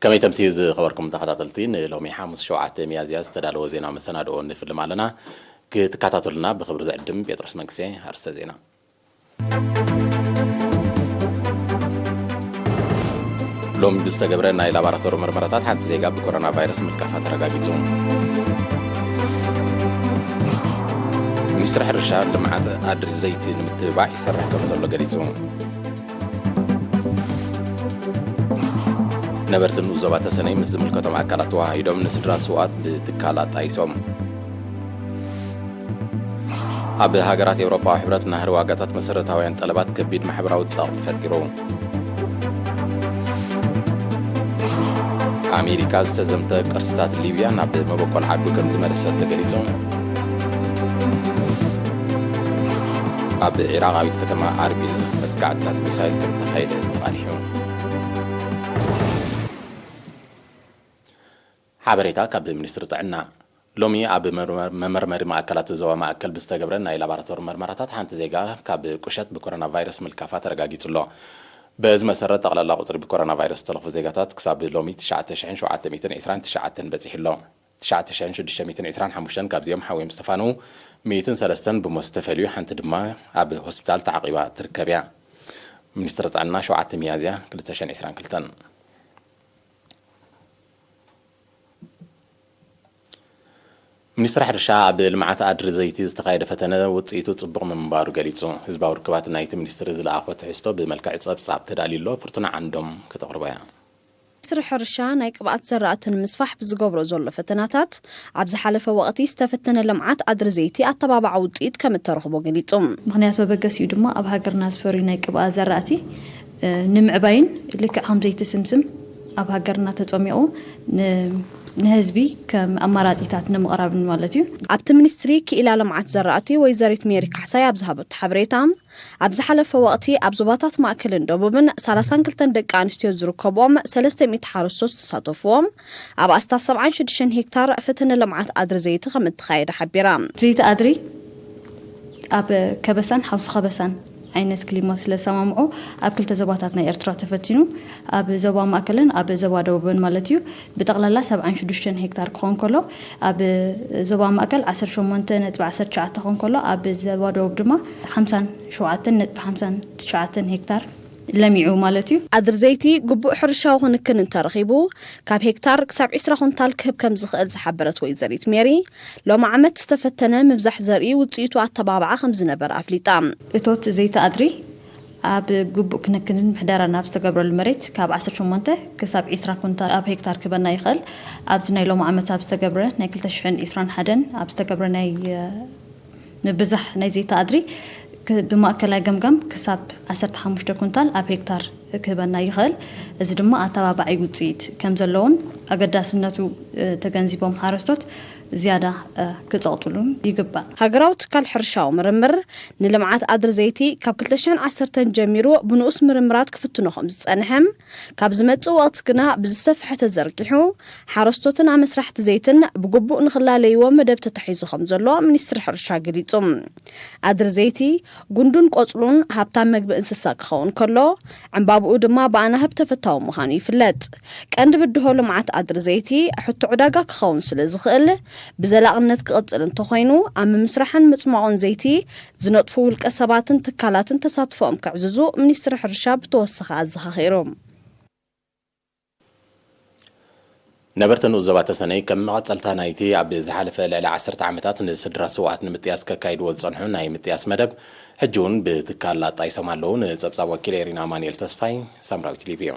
ከመይ ተምስዩ ዝኸበርኩም ተኸታተልቲ፣ ንሎሚ ሓሙስ ሸውዓተ ሚያዝያ ዝተዳለወ ዜና መሰናድኦ ንፍልም ኣለና። ክትከታተሉና ብኽብሪ ዝዕድም ጴጥሮስ መንግስቴ። ኣርእስተ ዜና። ሎሚ ብዝተገብረ ናይ ላቦራቶሪ ምርመራታት ሓንቲ ዜጋ ብኮሮና ቫይረስ ምልካፋ ተረጋጊጹ። ሚኒስትሪ ሕርሻ ልምዓት ኣድሪ ዘይቲ ንምትብባዕ ይሰርሕ ከም ዘሎ ገሊጹ። ነበርቲ ንኡስ ዞባ ተሰነይ ምስ ዝምልከቶም ኣካላት ተወሃሂዶም ንስድራ ስውኣት ብትካል ኣጣይሶም። ኣብ ሃገራት ኤውሮጳዊ ሕብረት ናህሪ ዋጋታት መሰረታውያን ጠለባት ከቢድ ማሕበራዊ ጸቕጢ ፈጢሩ። ኣሜሪካ ዝተዘምተ ቅርስታት ሊብያ ናብ መበቆል ዓዱ ከም ዝመለሰት ተገሊጹ። ኣብ ዒራቓዊት ከተማ ኣርቢል መጥቃዕትታት ሚሳይል ከም ተኻየደ ተቓሊሑ። ሓበሬታ ካብ ሚኒስትሪ ጥዕና። ሎሚ ኣብ መርመር-፣ መመርመሪ ማእከላት ዞባ ማእከል ብዝተገብረ ናይ ላቦራቶሪ መርመራታት ሓንቲ ዜጋ ካብ ቁሸት ብኮሮና ቫይረስ ምልካፋ ተረጋጊጹ ኣሎ። በዚ መሰረት፣ ጠቕላላ ቁጽሪ ብኮሮና ቫይረስ ዝተለኽፉ ዜጋታት ክሳብ ሎሚ ትሽዓተ ሽሕን ሸውዓተ ሚእትን ዕስራን ትሽዓተን በጺሑ ኣሎ። ትሽዓተ ሽሕን ሽዱሽተ ሚእትን ዕስራን ሓሙሽተን ካብዚኦም ሓዊኦም ዝተፋነዉ ሚእትን ሰለስተን ብሞት ዝተፈልዩ፣ ሓንቲ ድማ ኣብ ሆስፒታል ተዓቒባ ትርከብ እያ። ሚኒስትሪ ጥዕና፣ ሸውዓተ ሚያዝያ ክልተ ሽሕን ዕስራን ክልተን። ሚኒስትሪ ሕርሻ ኣብ ልምዓት ኣድሪ ዘይቲ ዝተኻየደ ፈተነ ውፅኢቱ ፅቡቕ ምንባሩ ገሊፁ። ህዝባዊ ርክባት ናይቲ ሚኒስትሪ ዝለኣኾ ትሕዝቶ ብመልክዕ ፀብፃብ ተዳልዩ ኣሎ። ፍርቱና ዓንዶም ከተቕርቦ እያ። ሚኒስትሪ ሕርሻ ናይ ቅብኣት ዘራእቲ ንምስፋሕ ብዝገብሮ ዘሎ ፈተናታት፣ ኣብ ዝሓለፈ ወቕቲ ዝተፈተነ ልምዓት ኣድሪ ዘይቲ ኣተባባዒ ውፅኢት ከም እተረኽቦ ገሊፁ። ምኽንያት መበገሲኡ ድማ ኣብ ሃገርና ዝፈርዩ ናይ ቅብኣት ዘራእቲ፣ እ፣ ንምዕባይን ልክዕ ከም ዘይቲ ስምስም ኣብ ሃገርና ተጸሚቑ ን-፣ ንህዝቢ ከም ኣማራጺታት ንምቕራብን ማለት እዩ። ኣብቲ ሚኒስትሪ ክኢላ ልምዓት ዘራእቲ ወይዘሪት ሜሪ ካሕሳይ ኣብ ዝሃበቶ ሓበሬታ፣ ኣብ ዝሓለፈ ወቕቲ ኣብ ዞባታት ማእከልን ደቡብን ሰላሳን ክልተን ደቂ ኣንስትዮ ዝርከብኦም ሰለስተ ሚእቲ ሓረስቶት ዝተሳተፍዎም ኣብ ኣስታት ሰብዓን ሽዱሽተን ሄክታር ፈተነ ልምዓት ኣድሪ ዘይቲ ከም እተኻየደ ሓቢራ። ዘይቲ ኣድሪ ኣብ ከበሳን ሓውሲ ከበሳን ዓይነት ክሊማ ስለ ዝሰማምዖ፣ ኣብ ክልተ ዞባታት ናይ ኤርትራ ተፈቲኑ፣ ኣብ ዞባ ማእከልን ኣብ ዞባ ደቡብን ማለት እዩ። ብጠቕላላ ሰብዓን ሽዱሽተን ሄክታር ክኸውን ከሎ፣ ኣብ ዞባ ማእከል ዓሰርተ ሸሞንተ ነጥቢ ዓሰርተ ትሽዓተ ክኸውን ከሎ፣ ኣብ ዞባ ደቡብ ድማ ሓምሳን ሸውዓተን ነጥቢ ሓምሳን ትሽዓተን ሄክታር ለሚዑ ማለት እዩ። ኣድሪ ዘይቲ ግቡእ ሕርሻዊ ክንክን እንተረኺቡ፣ ካብ ሄክታር ክሳብ ዒስራ ኩንታል ክህብ ከም ዝኽእል ዝሓበረት ወይዘሪት ሜሪ፣ ሎሚ ዓመት ዝተፈተነ ምብዛሕ ዘርኢ ውፅኢቱ ኣተባብዓ ከም ዝነበረ ኣፍሊጣ። እቶት ዘይቲ ኣድሪ ኣብ ግቡእ ክንክንን ምሕደራን ኣብ ዝተገብረሉ መሬት ካብ ዓሰርተ ሸሞንተ ክሳብ ዒስራ ኩንታል ኣብ ሄክታር ክህበና ይኽእል። ኣብዚ ናይ ሎሚ ዓመት ኣብ ዝተገብረ ናይ ክልተ ሽሕን ዕስራን ሓደን ኣብ ዝተገብረ ናይ፣ እ፣ ምብዛሕ ናይ ዘይቲ ኣድሪ ክ-፣ ብማእከላይ ገምጋም ክሳብ ዓሰርተ ሓሙሽተ ኩንታል ኣብ ሄክታር ክህበና ይኽእል። እዚ ድማ ኣተባባዒ ውፅኢት ከም ዘለዎን ኣገዳስነቱ፣ እ፣ ተገንዚቦም ሓረስቶት ዝያዳ፣ እ፣ ክጸቕጥሉን ይግባእ። ሃገራዊ ትካል ሕርሻዊ ምርምር ንልምዓት ኣድሪ ዘይቲ ካብ ክልተ ሽሕን ዓሰርተን ጀሚሩ ብንኡስ ምርምራት ክፍትኖ ከም ዝጸንሐ፣ ካብ ዝመጽእ ወቕቲ ግና ብዝሰፍሐ ተዘርጊሑ፣ ሓረስቶትን ኣመስራሕቲ ዘይትን ብግቡእ ንኽላለይዎ መደብ ተታሒዙ ከም ዘሎ ሚኒስትሪ ሕርሻ ገሊጹ። ኣድሪ ዘይቲ፣ ጉንዱን ቆጽሉን ሃብታም መግቢ እንስሳ ክኸውን ከሎ፣ ዕምባብኡ ድማ ብኣናህብ ተፈታዊ ምዃኑ ይፍለጥ። ቀንዲ ብድሆ ልምዓት ኣድሪ ዘይቲ፣ ሕቶ ዕዳጋ ክኸውን ስለ ዝኽእል፣ ብዘላቕነት ክቕጽል እንተኾይኑ፣ ኣብ ምምስራሕን ምጽማቑን ዘይቲ ዝነጥፉ ውልቀ ሰባትን ትካላትን ተሳትፎኦም ከዕዝዙ ሚኒስትሪ ሕርሻ ብተወሳኺ ኣዘኻኺሩ። ነበርቲ ንኡስ ዞባ ተሰነይ ከም መቐጸልታ ናይቲ ኣብ ዝሓለፈ ልዕሊ ዓሰርተ ዓመታት ንስድራ ስውኣት ንምጥያስ ከካይድዎ ዝጸንሑ ናይ ምጥያስ መደብ፣ ሕጂ እውን ብትካል ኣጣይሶም ኣለዉ። ንጸብጻብ ወኪል ኤሪና ኣማኑኤል ተስፋይ፣ ሳምራዊት ሊብዮ።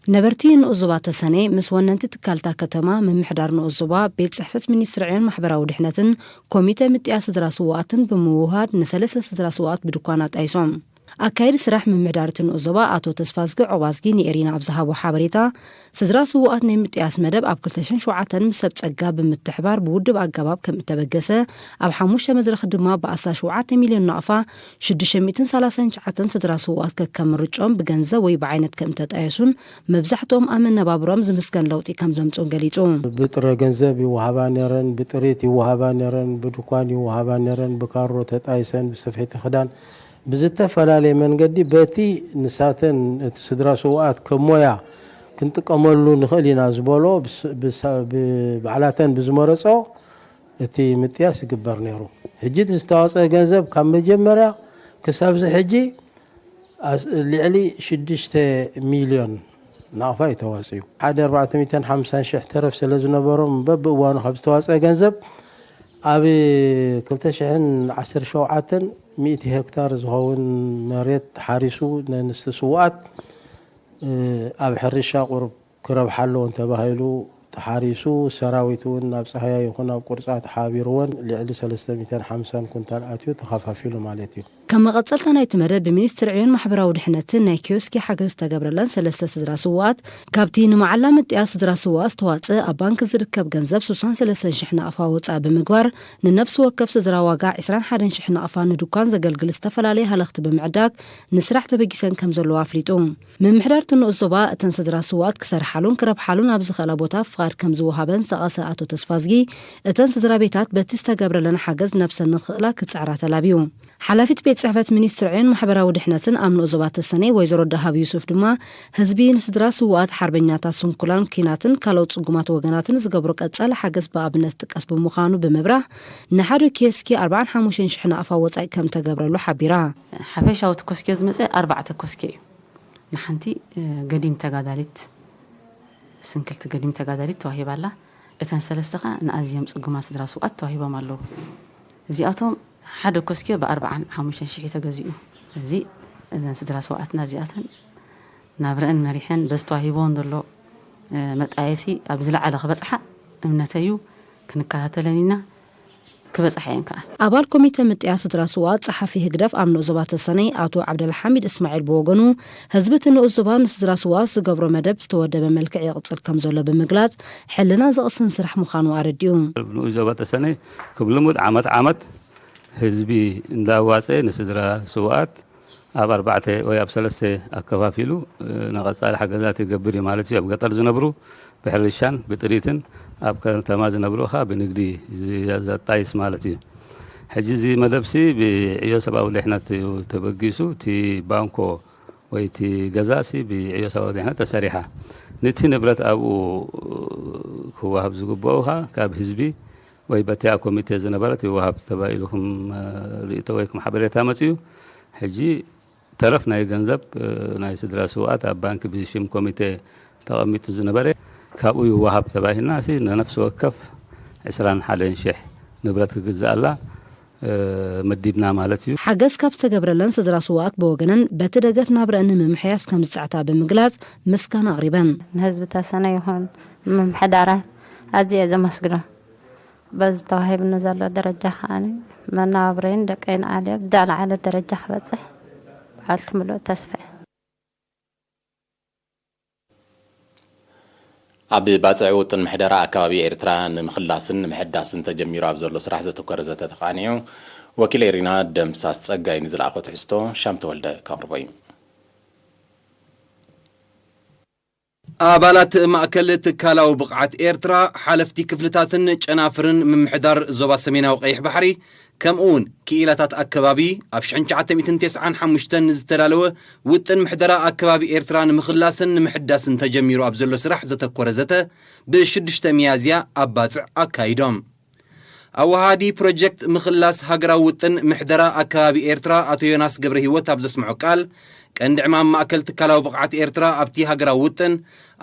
ነበርቲ ንኡስ ዞባ ተሰነይ ምስ ወነንቲ ትካልታ ከተማ፣ ምምሕዳር ንኡስ ዞባ፣ ቤት ጽሕፈት ሚኒስትሪ ዕዮን ማሕበራዊ ድሕነትን ኮሚተ ምጥያስ ስድራ ስውኣትን ብምውህሃድ ንሰለስተ ስድራ ስውኣት ብድኳን ኣጣይሶም። ኣካየዲ ስራሕ ምምሕዳር እቲ ንኡስ ዞባ ኣቶ ተስፋዝጊ ዖባዝጊ ንኤሪና ኣብ ዝሃቦ ሓበሬታ፣ ስድራ ስውኣት ናይ ምጥያስ መደብ ኣብ ክልተ ሽሕን ሸውዓተን ምስ ሰብ ጸጋ ብምትሕባር ብውድብ ኣገባብ ከም እተበገሰ፣ ኣብ ሓሙሽተ መድረኽ ድማ ብኣስታት ሸውዓተ ሚልዮን ናቕፋ ሽዱሽተ ሚእትን ሰላሳን ትሽዓተን ስድራ ስውኣት ከከም ምርጭኦም ብገንዘብ ወይ ብዓይነት ከም እተጣየሱን መብዛሕትኦም ኣብ መነባብሮም ዝምስገን ለውጢ ከም ዘምጽኡን ገሊጹ። ብጥረ ገንዘብ ይወሃባ ነይረን፣ ብጥሪት ይወሃባ ነይረን፣ ብድኳን ይወሃባ ነይረን፣ ብካሮ ተጣይሰን፣ ብሰፍሒቲ ክዳን ብዝተፈላለየ መንገዲ በቲ ንሳተን እቲ ስድራ ስውኣት ከም ሞያ ክንጥቀመሉ ንኽእል ኢና ዝበሎ ብስ- ብሳ- ብባዕላተን ብዝመረጾ እቲ ምጥያስ ይግበር ነይሩ። ሕጂ እቲ ዝተዋፀአ ገንዘብ ካብ መጀመርያ ክሳብ እዚ ሕጂ ኣስ- ልዕሊ ሽዱሽተ ሚልዮን ናቕፋ እዩ ተዋፅዩ። ሓደ ኣርባዕተ ሚእትን ሓምሳን ሽሕ ተረፍ ስለ ዝነበሮም በብእዋኑ ካብ ዝተዋፀአ ገንዘብ ኣብ ክልተ ሽሕን ዓሰርተ ሸውዓተን ሚእቲ ሄክታር ዝኸውን መሬት ተሓሪሱ ነንስቲ ስውኣት ኣብ ሕርሻ ቁሩብ ክረብሓ ኣለዎ እንተባሂሉ ተሓሪሱ፣ ሰራዊት እውን ኣብ ፃህያይ ይኹን ኣብ ቁርፃ ተሓቢርወን ልዕሊ ሰለስተ ሚእትን ሓምሳን ኩንታል ኣትዩ ተኸፋፊሉ ማለት እዩ። ከም መቐጸልታ ናይቲ መደብ ብሚኒስትሪ ዕዮን ማሕበራዊ ድሕነትን ናይ ኪዮስኪ ሓገዝ ዝተገብረለን ሰለስተ ስድራ ስውኣት ካብቲ ንመዓላ ምጥያስ ስድራ ስውኣት ዝተዋጽእ ኣብ ባንክ ዝርከብ ገንዘብ ስሳን ሰለስተን ሽሕ ናቕፋ ወጻኢ ብምግባር ንነፍሲ ወከፍ ስድራ ዋጋ ዕስራን ሓደን ሽሕ ናቕፋ ንድኳን ዘገልግል ዝተፈላለየ ሃለኽቲ ብምዕዳግ ንስራሕ ተበጊሰን ከም ዘለዋ ኣፍሊጡ። ምምሕዳር እቲ ንኡስ ዞባ እተን ስድራ ስውኣት ክሰርሓሉን ክረብሓሉን ኣብ ዝኽእላ ቦታ ፍቓድ ከም ዝወሃበን ዝጠቐሰ ኣቶ ተስፋዝጊ እተን ስድራ ቤታት በቲ ዝተገብረለን ሓገዝ ነብሰን ንኽኽእላ ክጽዕራ ተላብዩ። ሓላፊት ቤት ጽሕፈት ሚኒስትሪ ዕዮን ማሕበራዊ ድሕነትን ኣብ ንኡስ ዞባ ተሰነይ ወይዘሮ ደሃብ ዩሱፍ ድማ ህዝቢ ንስድራ ስውኣት ሓርበኛታት ስንኩላን ኲናትን ካልኦት ጽጉማት ወገናትን ዝገብሮ ቀጻሊ ሓገዝ ብኣብነት ዝጥቀስ ብምዃኑ ብምብራህ ንሓደ ኪዮስኪ ኣርባዓን ሓሙሽተን ሽሕ ናቕፋ ወጻኢ ከም ተገብረሉ ሓቢራ። ሓፈሻዊ እቲ ኮስኪዮ ዝመፀ ኣርባዕተ ኮስኪዮ እዩ። ንሓንቲ ገዲም ተጋዳሊት ስንክልቲ ገዲም ተጋዳሊት ተዋሂባ ኣላ። እተን ሰለስተ ኸዓ ንኣዝዮም ጽጉማት ስድራ ስውኣት ተዋሂቦም ኣለዉ። እዚኣቶም ሓደ ኮስኪዮ ብኣርባዓን ሓሙሽተን ሽሕ ተገዚኡ። እዚ እዘን ስድራ ስውኣትና እዚኣተን ናብረአን መሪሐን በዚ ተዋሂቦን ዘሎ መጣየሲ ኣብ ዝለዓለ ክበፅሓ እምነተዩ። ክንከታተለን ኢና። ክበፅሓ እየን ከዓ። ኣባል ኮሚተ ምጥያስ ስድራ ስውኣት ጸሓፊ ህግደፍ ኣብ ንኡስ ዞባ ተሰነይ ኣቶ ዓብደልሓሚድ እስማዒል ብወገኑ ህዝቢ እቲ ንኡስ ዞባ ንስድራ ስውኣት ዝገብሮ መደብ ዝተወደበ መልክዕ ይቕጽል ከም ዘሎ ብምግላጽ ሕልና ዘቕስን ስራሕ ምዃኑ ኣረዲኡ። ንኡስ ዞባ ተሰነይ ከም ልሙድ ዓመት ዓመት ህዝቢ እንዳዋፀ ንስድራ ስውኣት ኣብ ኣርባዕተ ወይ ኣብ ሰለስተ ኣከፋፊሉ ንቐፃሊ ሓገዛት ይገብር እዩ ማለት እዩ። ኣብ ገጠር ዝነብሩ ብሕርሻን ብጥሪትን ኣብ ከተማ ዝነብሩ ኸዓ ብንግዲ ዘጣይስ ማለት እዩ። ሕጂ እዚ መደብሲ ብዕዮ ሰብኣዊ ድሕነት እዩ ተበጊሱ። እቲ ባንኮ ወይ እቲ ገዛሲ ብዕዮ ሰብኣዊ ድሕነት ተሰሪሓ። ነቲ ንብረት ኣብኡ ክወሃብ ዝግብኦ ኸዓ ካብ ህዝቢ ወይ በቲያ ኮሚቴ ዝነበረት ይወሃብ ተባሂሉ ክም ርእቶ ወይ ክም ሓበሬታ መፅዩ። ሕጂ ተረፍ ናይ ገንዘብ ናይ ስድራ ስውኣት ኣብ ባንክ ብሽም ኮሚቴ ተቐሚጡ ዝነበረ ካብኡ ይወሃብ ተባሂልና ሲ ንነፍሲ ወከፍ ዕስራን ሓደን ሽሕ ንብረት ክግዛኣላ መዲብና ማለት እዩ። ሓገዝ ካብ ዝተገብረለን ስድራ ስውኣት ብወገነን በቲ ደገፍ ናብረአን ንምምሕያስ ከም ዝጸዕታ ብምግላጽ ምስጋና ኣቕሪበን። ንህዝቢ ተሰነ ይኹን ምምሕዳራት ኣዝየ ዘመስግኖ። በዚ ተዋሂብኒ ዘሎ ደረጃ ከዓኒ መነባብረይን ደቀይን ኣልየ ብዝለዓለ ደረጃ ክበፅሕ በዓልቲ ምሉእ ተስፋ እየ። ኣብ ባፅዕ ውጥን ምሕደራ ኣከባቢ ኤርትራ ንምኽላስን ንምሕዳስን ተጀሚሩ ኣብ ዘሎ ስራሕ ዘተኮረ ዘተ ተቓኒዑ። ወኪል ኤሪና ደምሳስ ጸጋይ ንዝለኣኾ ትሕዝቶ ሻም ተወልደ ከቕርቦ እዩ። ኣባላት ማእከል ትካላዊ ብቕዓት ኤርትራ፣ ሓለፍቲ ክፍልታትን ጨናፍርን ምምሕዳር ዞባ ሰሜናዊ ቀይሕ ባሕሪ፣ ከምኡ እውን ክኢላታት ኣከባቢ ኣብ ሽሕን ትሽዓተ ሚእትን ተስዓን ሓሙሽተን ዝተዳለወ ውጥን ምሕደራ ኣከባቢ ኤርትራ ንምኽላስን ንምሕዳስን ተጀሚሩ ኣብ ዘሎ ስራሕ ዘተኮረ ዘተ ብሽዱሽተ ሚያዝያ ኣብ ባጽዕ ኣካይዶም። ኣወሃዲ ፕሮጀክት ምኽላስ ሃገራዊ ውጥን ምሕደራ ኣከባቢ ኤርትራ ኣቶ ዮናስ ገብረ ህይወት ኣብ ዘስምዖ ቃል፣ ቀንዲ ዕማም ማእከል ትካላዊ ብቕዓት ኤርትራ ኣብቲ ሃገራዊ ውጥን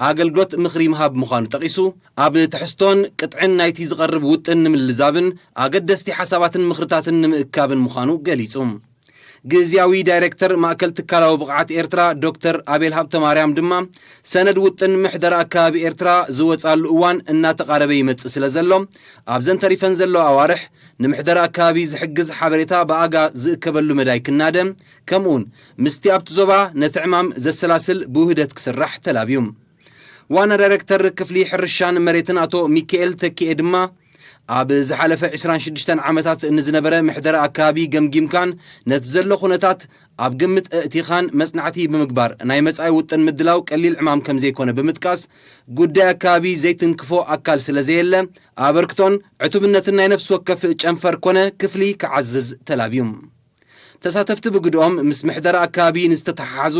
ኣገልግሎት ምኽሪ ምሃብ ምዃኑ ጠቒሱ፣ ኣብ ትሕዝቶን ቅጥዕን ናይቲ ዝቐርብ ውጥን ንምልዛብን ኣገደስቲ ሓሳባትን ምኽርታትን ንምእካብን ምዃኑ ገሊጹ። ግዝያዊ ዳይሬክተር ማእከል ትካላዊ ብቕዓት ኤርትራ ዶክተር ኣቤል ሃብተማርያም ድማ፣ ሰነድ ውጥን ምሕደራ ኣከባቢ ኤርትራ ዝወጻሉ እዋን እናተቓረበ ይመጽእ ስለ ዘሎ፣ ኣብዘን ተሪፈን ዘለዋ ኣዋርሕ ንምሕደራ ኣከባቢ ዝሕግዝ ሓበሬታ ብኣጋ ዝእከበሉ መዳይ ክናደ፣ ከምኡውን ምስቲ ኣብቲ ዞባ ነቲ ዕማም ዘሰላስል ብውህደት ክስራሕ ተላብዩ። ዋና ዳይሬክተር ክፍሊ ሕርሻን መሬትን ኣቶ ሚካኤል ተኪኤ ድማ፣ ኣብ ዝሓለፈ ዕስራን ሽዱሽተን ዓመታት ንዝነበረ ምሕደራ ኣከባቢ ገምጊምካን ነቲ ዘሎ ኩነታት ኣብ ግምት ኣእቲኻን መጽናዕቲ ብምግባር ናይ መጻኢ ውጥን ምድላው ቀሊል ዕማም ከም ዘይኮነ ብምጥቃስ፣ ጉዳይ ኣከባቢ ዘይትንክፎ ኣካል ስለ ዘየለ፣ ኣበርክቶን ዕቱብነትን ናይ ነፍሲ ወከፍ ጨንፈር ኮነ ክፍሊ ክዓዝዝ ተላብዩ። ተሳተፍቲ ብግድኦም ምስ ምሕደራ ኣከባቢ ንዝተተሓሓዙ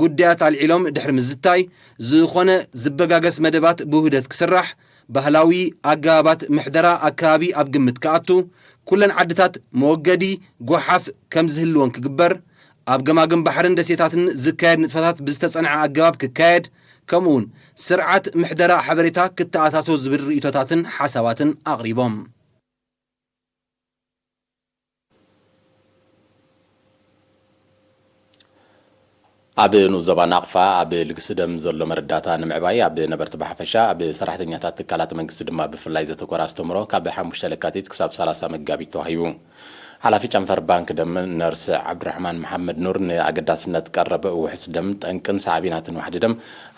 ጉዳያት ኣልዒሎም ድሕሪ ምዝታይ፣ ዝኾነ ዝበጋገስ መደባት ብውህደት ክስራሕ፣ ባህላዊ ኣገባባት ምሕደራ ኣከባቢ ኣብ ግምት ክኣቱ፣ ኩለን ዓድታት መወገዲ ጓሓፍ ከም ዝህልወን ክግበር፣ ኣብ ገማግም ባሕርን ደሴታትን ዝካየድ ንጥፈታት ብዝተጸንዐ ኣገባብ ክካየድ፣ ከምኡውን ስርዓት ምሕደራ ሓበሬታ ክተኣታቶ ዝብል ርእይቶታትን ሓሳባትን ኣቕሪቦም። ኣብ ንኡስ ዞባ ናቕፋ ኣብ ልግሲ ደም ዘሎ መረዳእታ ንምዕባይ ኣብ ነበርቲ ብሓፈሻ፣ ኣብ ሰራሕተኛታት ትካላት መንግስቲ ድማ ብፍላይ ዘተኮረ ኣስተምህሮ ካብ ሓሙሽተ ለካቲት ክሳብ ሰላሳ መጋቢት ተዋሂቡ። ሓላፊ ጨንፈር ባንክ ደም ነርስ ዓብዱራሕማን መሓመድ ኑር ንኣገዳስነት ቀረብ ውሑስ ደም፣ ጠንቅን ሳዕቤናትን ዋሕዲ ደም፣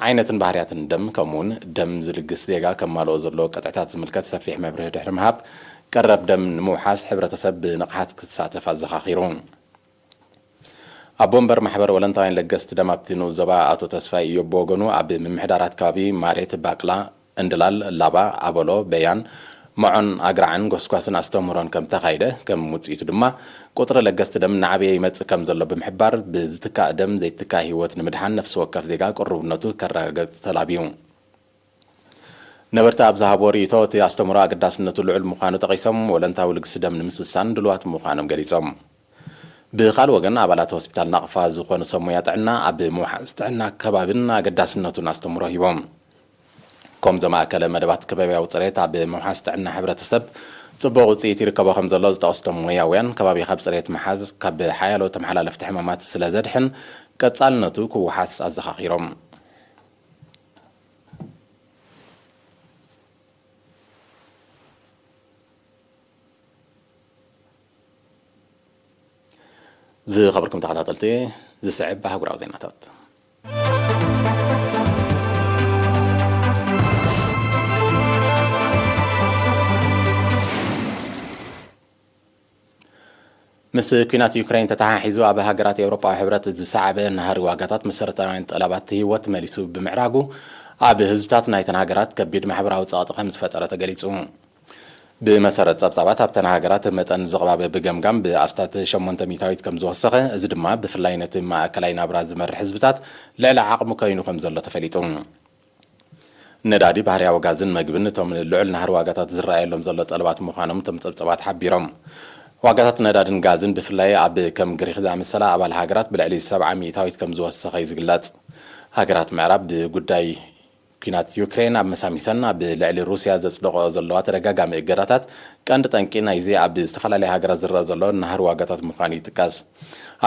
ዓይነትን ባህርያትን ደም፣ ከምኡውን ደም ዝልግስ ዜጋ ከማልኦ ዘለዎ ቅጥዕታት ዝምልከት ሰፊሕ መብርሂ ድሕሪ ምሃብ፣ ቀረብ ደም ንምውሓስ ሕብረተሰብ ብንቕሓት ክሳተፍ ኣዘኻኺሩ። ኣቦ ወንበር ማሕበር ወለንታውያን ለገስቲ ደም ኣብቲ ንኡስ ዞባ ኣቶ ተስፋይ እዮብ ብወገኑ፣ ኣብ ምምሕዳራት ከባቢ ማሬት፣ ባቅላ፣ እንድላል፣ ላባ፣ ኣበሎ፣ በያን፣ መዖን፣ ኣግራዕን ጎስጓስን ኣስተምህሮን ከም ተኻይደ፣ ከም ውጽኢቱ ድማ ቁጽሪ ለገስቲ ደም እናዓበየ ይመጽእ ከም ዘሎ ብምሕባር፣ ብዝትካእ ደም ዘይትካእ ህይወት ንምድሓን ነፍሲ ወከፍ ዜጋ ቅሩብነቱ ከረጋግጽ ተላብዩ። ነበርቲ ኣብ ዝሃቦ ርእይቶ፣ እቲ ኣስተምህሮ ኣገዳስነቱ ልዑል ምዃኑ ጠቒሶም፣ ወለንታዊ ልግሲ ደም ንምስሳን ድሉዋት ምዃኖም ገሊጾም። ብኻልእ ወገን፣ ኣባላት ሆስፒታል ናቕፋ ዝኾኑ ሰብ ሞያ ጥዕና ኣብ ምውሓስ ጥዕና ከባብን ኣገዳስነቱን ኣስተምህሮ ሂቦም። ከም ዘማእከለ መደባት ከባብያዊ ጽሬት ኣብ ምውሓስ ጥዕና ሕብረተሰብ ጽቡቕ ውጽኢት ይርከቦ ከም ዘሎ ዝጠቐሱ እቶም ሞያውያን፣ ከባቢኻ ብጽሬት ምሓዝ ካብ ሓያሎ ተመሓላለፍቲ ሕማማት ስለ ዘድሕን ቀጻልነቱ ክወሓስ ኣዘኻኺሮም። ዝኸበርኩም ተኸታተልቲ፣ ዝስዕብ ኣህጉራዊ ዜናታት። ምስ ኲናት ዩክሬን ተተሓሒዙ ኣብ ሃገራት ኤውሮጳዊ ሕብረት ዝሰዓበ ናህሪ ዋጋታት መሰረታውያን ጠለባት ህይወት መሊሱ ብምዕራጉ፣ ኣብ ህዝብታት ናይተን ሃገራት ከቢድ ማሕበራዊ ጸቕጢ ከም ዝፈጠረ ተገሊጹ። ብመሰረት ጸብጻባት፣ ኣብተን ሃገራት መጠን ዝቕባበ ብገምጋም ብኣስታት ሸሞንተ ሚእታዊት ከም ዝወሰኸ፣ እዚ ድማ ብፍላይ ነቲ ማእከላይ ናብራ ዝመርሕ ህዝብታት ልዕሊ ዓቕሚ ኮይኑ ከም ዘሎ ተፈሊጡ። ነዳዲ፣ ባህርያዊ ጋዝን መግብን እቶም ልዑል ናህሪ ዋጋታት ዝረኣየሎም ዘሎ ጠለባት ምዃኖም እቶም ጸብጻባት ሓቢሮም። ዋጋታት ነዳድን ጋዝን ብፍላይ ኣብ ከም ግሪኽ ዝኣመሰላ ኣባል ሃገራት ብልዕሊ ሰብዓ ሚእታዊት ከም ዝወሰኸ እዩ ዝግለጽ። ሃገራት ምዕራብ ብጉዳይ ኲናት ዩክሬን ኣብ መሳሚሰን ኣብ ልዕሊ ሩስያ ዘጽደቐኦ ዘለዋ ተደጋጋሚ እገዳታት ቀንዲ ጠንቂ ናይዚ ኣብ ዝተፈላለያ ሃገራት ዝረኣ ዘሎ ናህሪ ዋጋታት ምዃኑ ይጥቀስ።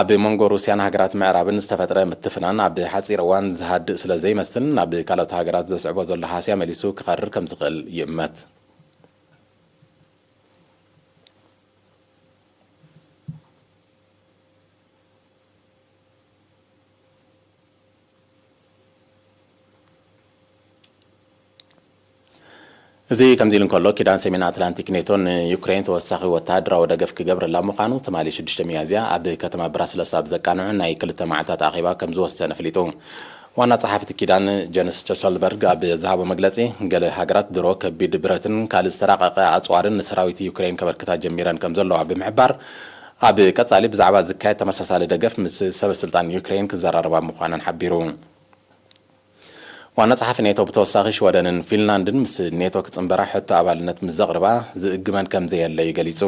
ኣብ መንጎ ሩስያን ሃገራት ምዕራብን ዝተፈጥረ ምትፍናን ኣብ ሓጺር እዋን ዝሃድእ ስለ ዘይመስል፣ ናብ ካልኦት ሃገራት ዘስዕቦ ዘሎ ሃስያ መሊሱ ክኸርር ከም ዝኽእል ይእመት። እዚ ከምዚ ኢሉ እንከሎ፣ ኪዳን ሰሜን ኣትላንቲክ ኔቶ ንዩክሬን ተወሳኺ ወተሃደራዊ ደገፍ ክገብረላ ምዃኑ ትማሊ ሽዱሽተ ሚያዝያ ኣብ ከተማ ብራስለስ ኣብ ዘቃንዑ ናይ ክልተ መዓልታት ኣኼባ ከም ዝወሰነ ኣፍሊጡ። ዋና ጸሓፊ እቲ ኪዳን ጀንስ ስቶልተንበርግ ኣብ ዝሃቦ መግለጺ፣ ገለ ሃገራት ድሮ ከቢድ ብረትን ካልእ ዝተራቐቐ ኣጽዋርን ንሰራዊት ዩክሬን ከበርክታ ጀሚረን ከም ዘለዋ ብምሕባር፣ ኣብ ቀጻሊ ብዛዕባ ዝካየድ ተመሳሳሊ ደገፍ ምስ ሰበ ስልጣን ዩክሬን ክዘራረባ ምዃነን ሓቢሩ። ዋና ጸሓፊ ኔቶ ብተወሳኺ ሽወደንን ፊንላንድን ምስ ኔቶ ክጽንበራ ሕቶ ኣባልነት ምስ ዘቕርባ ዝእግመን ከም ዘየለ እዩ ገሊጹ።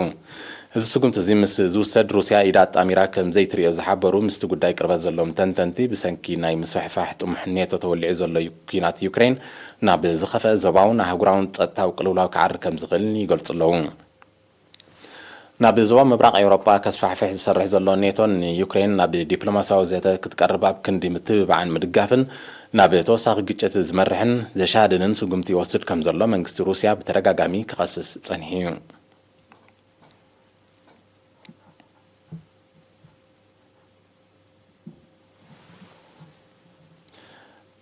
እዚ ስጉምቲ እዚ ምስ ዝውሰድ ሩስያ ኢዳ ኣጣሚራ ከም ዘይትርእዮ ዝሓበሩ ምስቲ ጉዳይ ቅርበት ዘለዎም ተንተንቲ፣ ብሰንኪ ናይ ምስፍሕፋሕ ጥሙሕ ኔቶ ተወሊዑ ዘሎ ዩ-፣ ኲናት ዩክሬን ናብ ዝኸፍአ ዞባውን ኣህጉራውን ጸጥታዊ ቅልውላው ክዓሪ ከም ዝኽእል ይገልጹ ኣለዉ። ናብ ዞባ ምብራቕ ኤውሮጳ ከስፋሕፍሕ ዝሰርሕ ዘሎ ኔቶ፣ ንዩክሬን ናብ ዲፕሎማስያዊ ዘተ ክትቀርብ ኣብ ክንዲ ምትብባዕን ምድጋፍን፣ ናብ ተወሳኺ ግጭት ዝመርሕን ዘሻድንን ስጉምቲ ይወስድ ከም ዘሎ መንግስቲ ሩስያ ብተደጋጋሚ ክኸስስ ጸኒሑ እዩ።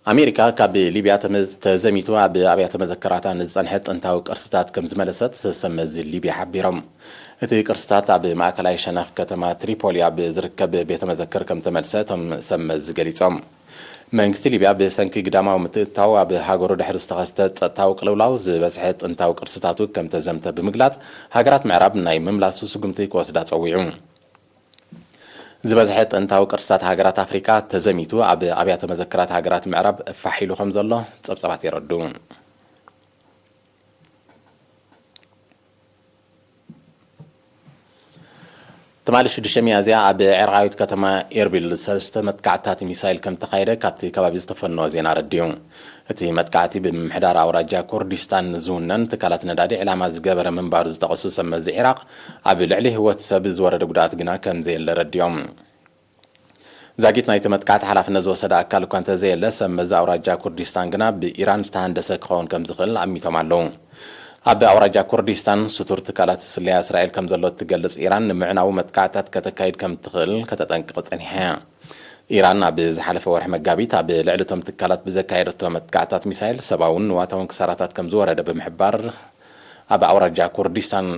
ኣሜሪካ ካብ ሊብያ ተመ-፣ ተዘሚቱ ኣብ ኣብያተ መዘከራታ ንዝጸንሐ ጥንታዊ ቅርስታት ከም ዝመለሰት ሰብ መዚ ሊብያ ሓቢሮም። እቲ ቅርስታት ኣብ ማእከላይ ሸነኽ ከተማ ትሪፖሊ ኣብ ዝርከብ ቤተ መዘክር ከም ተመልሰ እቶም ሰብ መዚ ገሊጾም። መንግስቲ ሊብያ ብሰንኪ ግዳማዊ ምትእትታው ኣብ ሃገሩ ድሕሪ ዝተኸስተ ጸጥታዊ ቅልውላው ዝበዝሐ ጥንታዊ ቅርስታቱ ከም ተዘምተ ብምግላጽ፣ ሃገራት ምዕራብ ናይ ምምላሱ ስጉምቲ ክወስዳ ጸዊዑ። ዝበዝሐ ጥንታዊ ቅርስታት ሃገራት ኣፍሪቃ ተዘሚቱ ኣብ ኣብያተ መዘክራት ሃገራት ምዕራብ ፋሕ ኢሉ ከም ዘሎ ጸብጻባት የረድኡ። ትማሊ ሽዱሽተ ሚያዝያ ኣብ ዒራቓዊት ከተማ ኤርቢል ሰለስተ መጥቃዕትታት ሚሳይል ከም ተኻየደ ካብቲ ከባቢ ዝተፈነወ ዜና ረዲኡ። እቲ መጥቃዕቲ ብምምሕዳር ኣውራጃ ኩርዲስታን ዝውነን ትካላት ነዳዲ ዕላማ ዝገበረ ምንባሩ ዝጠቐሱ ሰብ መዚ ዒራቕ፣ ኣብ ልዕሊ ህይወት ሰብ ዝወረደ ጉድኣት ግና ከም ዘየለ ረዲኦም። ዛጊት ናይቲ መጥቃዕቲ ሓላፍነት ዝወሰደ ኣካል እኳ እንተዘየለ፣ ሰብ መዚ ኣውራጃ ኩርዲስታን ግና ብኢራን ዝተሃንደሰ ክኸውን ከም ዝኽእል ኣሚቶም ኣለዉ። ኣብ ኣውራጃ ኩርዲስታን ስቱር ትካላት ስለያ እስራኤል ከም ዘሎ እትገልጽ ኢራን፣ ንምዕናዉ መጥቃዕትታት ከተካይድ ከም እትኽእል ከተጠንቅቕ ጸኒሓ እያ። ኢራን ኣብ ዝሓለፈ ወርሒ መጋቢት ኣብ ልዕሊ እቶም ትካላት ብዘካየደቶ መጥቃዕትታት ሚሳይል ሰብኣውን ንዋታውን ክሳራታት ከም ዝወረደ ብምሕባር፣ ኣብ ኣውራጃ ኩርዲስታን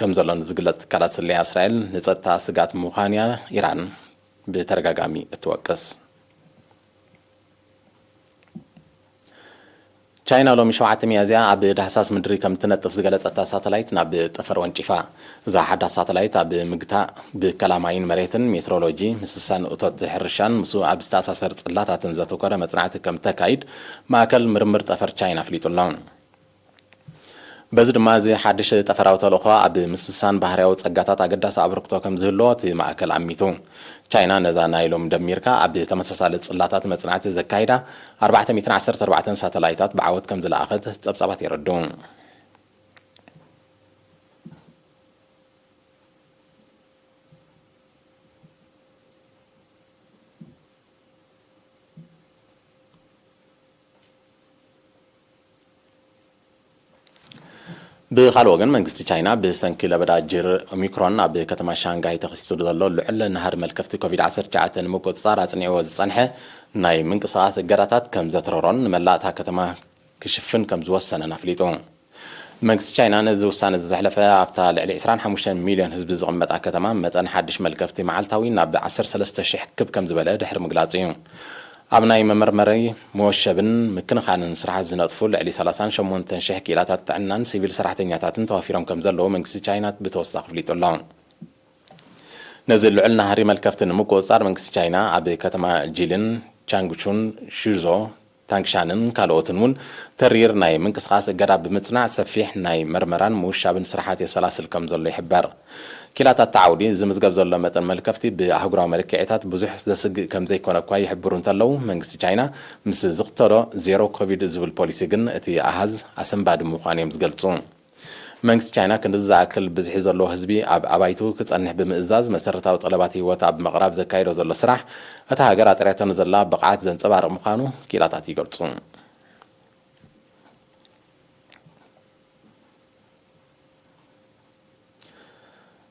ከም ዘሎ ንዝግለጽ ትካላት ስለያ እስራኤል ንጸጥታ ስግኣት ምዃን'ያ ኢራን ብተደጋጋሚ እትወቅስ። ቻይና ሎሚ ሸውዓተ ሚያዝያ ኣብ ዳህሳስ ምድሪ ከም እትነጥፍ ዝገለጸታ ሳተላይት ናብ ጠፈር ወንጪፋ። እዛ ሓዳስ ሳተላይት ኣብ ምግታእ ብከላ ማይን መሬትን፣ ሜትሮሎጂ፣ ምስሳን እቶት ሕርሻን ምስኡ ኣብ ዝተኣሳሰር ጽላታትን ዘተኮረ መጽናዕቲ ከም እተካይድ ማእከል ምርምር ጠፈር ቻይና ኣፍሊጡ ኣሎ። በዚ ድማ እዚ ሓድሽ ጠፈራዊ ተልእኾ ኣብ ምስሳን ባህርያዊ ጸጋታት ኣገዳሲ ኣበርክቶ ከም ዝህልዎ እቲ ማእከል ኣሚቱ። ቻይና ነዛ ናይ ሎሚ ደሚርካ ኣብ ተመሳሳሊ ጽላታት መጽናዕቲ ዘካይዳ ኣርባዕተ ሚእትን ዓሰርተ ኣርባዕተን ሳተላይታት ብዓወት ከም ዝለኣኸት ጸብጻባት የረድኡ። ብኻልእ ወገን፣ መንግስቲ ቻይና ብሰንኪ ለበዳ ጅር ኦሚክሮን ኣብ ከተማ ሻንጋይ ተኸሲቱ ዘሎ ልዑል ናህሪ መልከፍቲ ኮቪድ ዓሰርተ ትሽዓተ ንምቁጽጻር ኣጽኒዕዎ ዝጸንሐ ናይ ምንቅስቓስ እገዳታት ከም ዘትረሮን ንመላእ እታ ከተማ ክሽፍን ከም ዝወሰነን ኣፍሊጡ። መንግስቲ ቻይና ነዚ ውሳነ እዚ ዘሕለፈ፣ ኣብታ ልዕሊ ዕስራን ሓሙሽተን ሚልዮን ህዝቢ ዝቕመጣ ከተማ መጠን ሓድሽ መልከፍቲ መዓልታዊ ናብ ዓሰርተ ሰለስተ ሽሕ ክብ ከም ዝበለ ድሕሪ ምግላጹ እዩ። ኣብ ናይ መመርመሪ መወሸብን ምክንኻንን ስራሓት ዝነጥፉ ልዕሊ ሰላሳን ሸሞንተን ሽሕ ክኢላታት ጥዕናን ሲቪል ሰራሕተኛታትን ተዋፊሮም ከም ዘለዉ መንግስቲ ቻይና ብተወሳኺ ኣፍሊጡ ኣሎ። ነዚ ልዑል ናህሪ መልከፍቲ ንምቁጽጻር መንግስቲ ቻይና ኣብ ከተማ ጂልን፣ ቻንግቹን፣ ሹዞ፣ ታንግሻንን ካልኦትን እውን ተሪር ናይ ምንቅስቓስ እገዳ ብምጽናዕ ሰፊሕ ናይ መርመራን ምውሻብን ስራሓት የሰላስል ከም ዘሎ ይሕበር። ኪላታት ተዓውዲ ዝምዝገብ ዘሎ መጠን መልከፍቲ ብኣህጉራዊ መለክዒታት ብዙሕ ዘስግእ ከም ዘይኮነ እኳ ይሕብሩ እንተለዉ፣ መንግስቲ ቻይና ምስ ዝኽተሎ ዜሮ ኮቪድ ዝብል ፖሊሲ ግን እቲ ኣሃዝ ኣሰንባዲ ምዃኑ እዮም ዝገልጹ። መንግስቲ ቻይና ክንዲ ዝኣክል ብዝሒ ዘለዎ ህዝቢ ኣብ ኣባይቱ ክጸንሕ ብምእዛዝ መሰረታዊ ጠለባት ህይወት ኣብ ምቕራብ ዘካይዶ ዘሎ ስራሕ፣ እታ ሃገር ኣጥርያቶ ንዘላ ብቕዓት ዘንጸባርቕ ምዃኑ ክኢላታት ይገልጹ።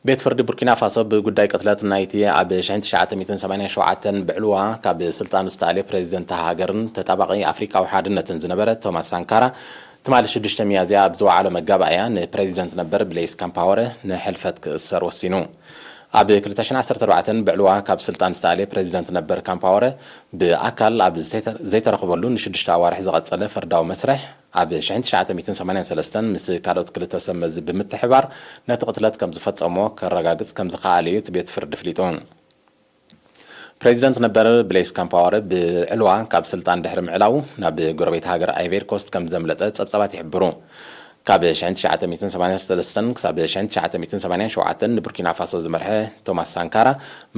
ቤት ፍርዲ ቡርኪና ፋሶ ብጉዳይ ቅትለት ናይቲ ኣብ ሺሕ ትሽዓተ ሚእትን ሰማንያን ሸውዓተን ብዕልዋ ካብ ስልጣኑ ዝተኣልየ ፕሬዚደንት ሃገርን ተጣባቒ ኣፍሪቃዊ ሓድነትን ዝነበረ ቶማስ ሳንካራ ትማሊ ሽዱሽተ ሚያዝያ ኣብ ዝወዓሎ መጋባእያ ንፕሬዚደንት ነበር ብሌስ ካምፓወረ ንሕልፈት ክእሰር ወሲኑ። ኣብ ክልተ ሽሕን ዓሰርተ ኣርባዕተን ብዕልዋ ካብ ስልጣን ዝተኣልየ ፕሬዚደንት ነበር ካምፓወረ ብኣካል ኣብ ዘይተ-፣ ዘይተረኽበሉ ንሽዱሽተ ኣዋርሕ ዝቐጸለ ፍርዳዊ መስርሕ ኣብ ሽሕን ትሽዓተ ሚእትን ሰማንያን ሰለስተን ምስ ካልኦት ክልተ ሰብ መዚ ብምትሕባር ነቲ ቅትለት ከም ዝፈጸሞ ከረጋግጽ ከም ዝኸኣለ እዩ እቲ ቤት ፍርዲ ኣፍሊጡ። ፕሬዚደንት ነበር ብሌስ ካምፓወረ ብዕልዋ ካብ ስልጣን ድሕሪ ምዕላዉ ናብ ጎረቤት ሃገር ኣይቬሪ ኮስት ከም ዘምለጠ ጸብጻባት ይሕብሩ። ካብ ሽሕን ትሽዓተ ሚእትን ሰማንያን ሰለስተን ክሳብ ሽሕን ትሽዓተ ሚእትን ሰማንያን ሸውዓተን ንቡርኪና ፋሶ ዝመርሐ ቶማስ ሳንካራ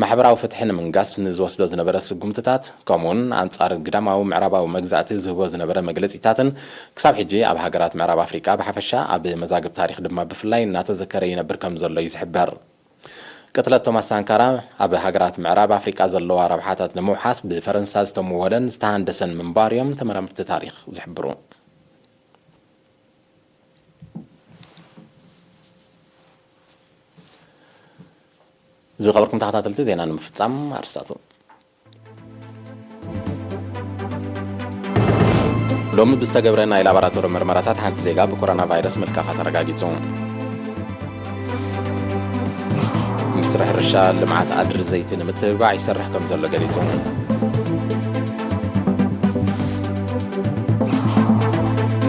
ማሕበራዊ ፍትሒ ንምንጋስ ንዝወስዶ ዝነበረ ስጉምትታት፣ ከምኡውን ኣንጻር ግዳማዊ ምዕራባዊ መግዛእቲ ዝህቦ ዝነበረ መግለጺታትን ክሳብ ሕጂ ኣብ ሃገራት ምዕራብ ኣፍሪቃ ብሓፈሻ፣ ኣብ መዛግብ ታሪኽ ድማ ብፍላይ እናተዘከረ ይነብር ከም ዘሎ እዩ ዝሕበር። ቅትለት ቶማስ ሳንካራ ኣብ ሃገራት ምዕራብ ኣፍሪቃ ዘለዋ ረብሓታት ንምውሓስ ብፈረንሳ ዝተመወለን ዝተሃንደሰን ምንባሩ እዮም ተመራመርቲ ታሪኽ ዝሕብሩ። ዝኸበርኩም ተኸታተልቲ ዜና ንምፍጻም ኣርስታቱ። ሎሚ ብዝተገብረ ናይ ላቦራቶሪ ምርመራታት ሓንቲ ዜጋ ብኮሮና ቫይረስ ምልካፋ ተረጋጊጹ። ሚኒስትሪ ሕርሻ ልምዓት ኣድሪ ዘይቲ ንምትብባዕ ይሰርሕ ከም ዘሎ ገሊጹ።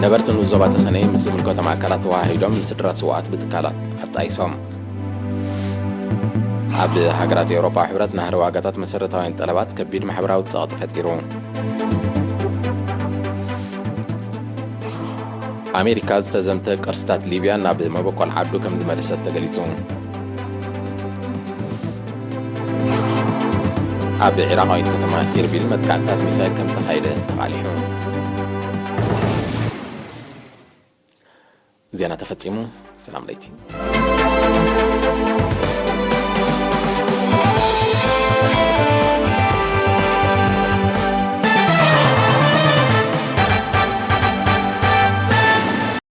ነበርቲ ንኡስ ዞባ ተሰነይ ምስ ዝምልከቶም ኣካላት ተወሃሂዶም ንስድራ ስውኣት ብትካላት ኣጣይሶም። ኣብ ሃገራት ኤውሮጳ ሕብረት ናህሪ ዋጋታት መሰረታውያን ጠለባት ከቢድ ማሕበራዊ ጸቕጢ ፈጢሩ። ኣሜሪካ ዝተዘምተ ቅርስታት ሊብያ ናብ መበቆል ዓዱ ከም ዝመለሰት ተገሊጹ። ኣብ ኢራቓዊት ከተማ ኢርቢል መጥቃዕትታት ሚሳይል ከም ተኻየደ ተቓሊሑ። ዜና ተፈጺሙ። ሰላም ለይቲ።